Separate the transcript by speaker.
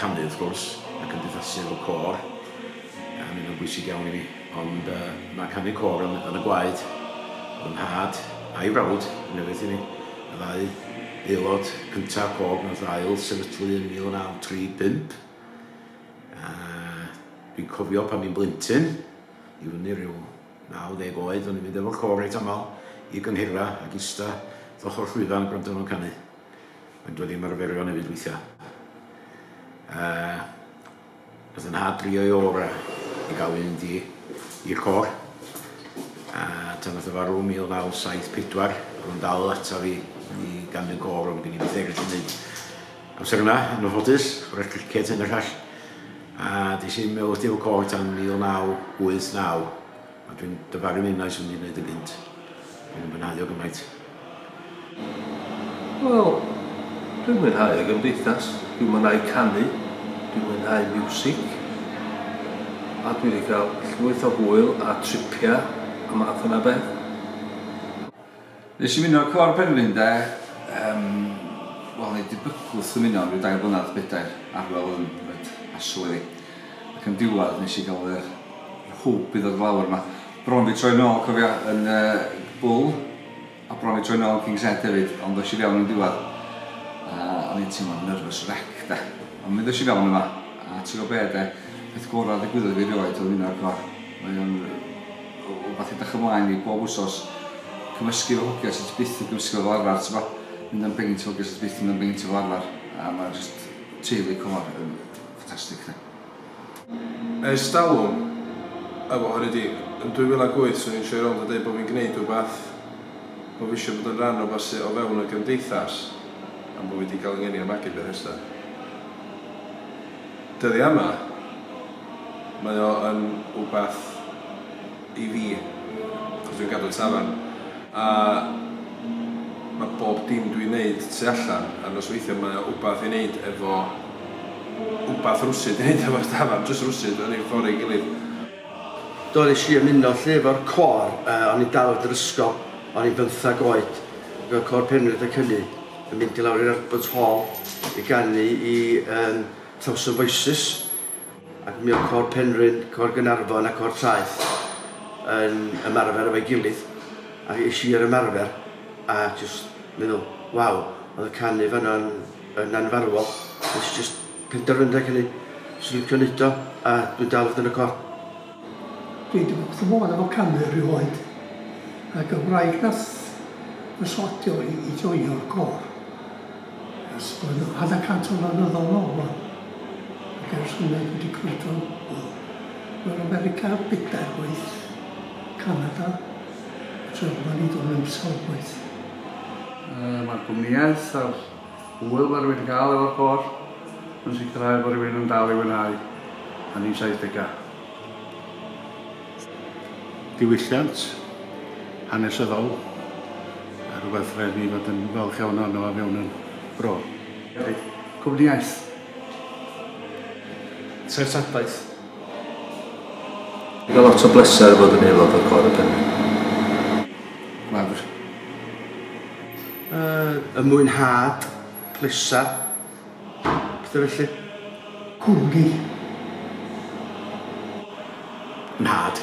Speaker 1: canu wrth gwrs, a cymdeithasu efo côr, a mynd yn bwysig iawn i fi. Ond mae canu côr yn y gwaed. Oedd 'y nhad a'i frawd yn effaith i mi, y ddau aelod cyntaf côr nath ail sefydlu yn 1935. A dwi'n cofio pan i'n blentyn, i fyny rhyw 90 oed, o'n i'n mynd efo'r côr reit aml i gyngherddau ac ista wrth ochr llwyfan gwrando nhw'n canu. Mae'n dod i'n arferion hefyd weithiau. Nath 'y nhad drio ei ora i gael fynd i'r côr. A tan nath o farw 1974, oedd o'n dal ata fi i ganu côr, ond gen i beth eraill i wneud. Amser yna, yn anffodus, chwarae cricet hyn a'r llall. A des i'n meddwl chdi efo côr tan 1989. A dwi'n dyfaru mynd oes mynd i wneud yn gynt. Dwi'n mwynhau o gymaint.
Speaker 2: Wel, dwi'n mwynhau y gymdeithas, dwi'n mwynhau canu, dwi'n mwynhau miwsig, a dwi wedi cael llwyth o hwyl a tripiau a math yna beth.
Speaker 3: Nes i ymuno Côr Penrhyn de, wel o'n i 'di bygwth ymuno am ryw dair blynedd, bedair, Arwel oedd yn rhoid hassle i fi. Ac yn diwedd nes i gael yr hwb i ddod lawr yma. Bron fi troi nôl, cofio, yn Bull, a bron fi troi nôl yn King's Head hefyd, ond ddoes i fewn yn diwedd. A o'n i'n teimlo'n nervous wreck de. Ond mi ddoes i fewn yma, a ti'n gwybod be de, peth gorau ddigwyddodd i fi erioed oedd ymuno â'r côr. Mae o'n wbath i edrych ymlaen i bob wsos. Cymysgu efo hogia sydd byth yn cymysgu fel arfer, ti'n gwbo? Mynd am beint efo hogia sydd byth yn mynd am beint fel arfer. A mae jyst teulu côr yn ffantastig de.
Speaker 4: Ers talwm, efo hynny 'di, yn 2008 swn i'n troi rownd a deud bod fi'n gneud wbath, bod fi eisiau bod yn rhan o wbath sy o fewn y gymdeithas, am bod fi 'di cael 'y ngeni a magu Bethesda. Dyddia yma, mae o yn wbath i fi, achos dwi'n gadw tafarn, a mae bob dim dwi'n neud tu allan ar nosweithiau, mae o wbath i neud efo wbath rwsut i neud efo'r tafarn, jyst rwsut yn ei ffordd ei gilydd.
Speaker 5: Do, nes i ymuno 'lly efo'r côr, o'n i'n dal fod yr ysgol, o'n i'n 15 oed, ac oedd Côr Penrhyn adeg hynny yn mynd i lawr i'r Albert Hall i ganu i Thousand Voices, ac mi oedd Côr Penrhyn, Côr Gaernarfon a Côr Traeth yn ymarfer efo'i gilydd, ac es i i'r ymarfer a jyst meddwl, waw, oedd y canu fan'na yn anfarwol. Nes i jyst penderfynu adeg hynny, swn i'n licio neud o, a dwi'n dal i fod yn y côr.
Speaker 6: Dwi 'di bod wrth fy modd efo canu erioed, ac y wraig nath berswadio i i joio'r côr ers blynyddoedd, hanner cant o flynyddoedd yn ôl 'wan, ac ers hynny dwi 'di crwydro, wel, mewn America bedair gwaith, Canada, a Germany dwn i'm sawl gwaith.
Speaker 7: Mae'r gwmnïaeth a'r hwyl mae rhywun yn gael efo'r côr yn sicrhau bod rhywun yn dal i fwynhau yn ei saithdegau.
Speaker 8: Diwylliant hanesyddol, a rhywbeth rhaid ni fod yn falch iawn ohono fo fewn yn bro.
Speaker 7: Cwmnïaeth.
Speaker 9: Treftadaeth.
Speaker 2: Dwi'n cael lot o bleser fod yn aelod o'r Côr y Penrhyn.
Speaker 3: Gwefr.
Speaker 5: Y mwynhad, pleser, pethau felly.
Speaker 6: Cwmni.
Speaker 1: Nhad.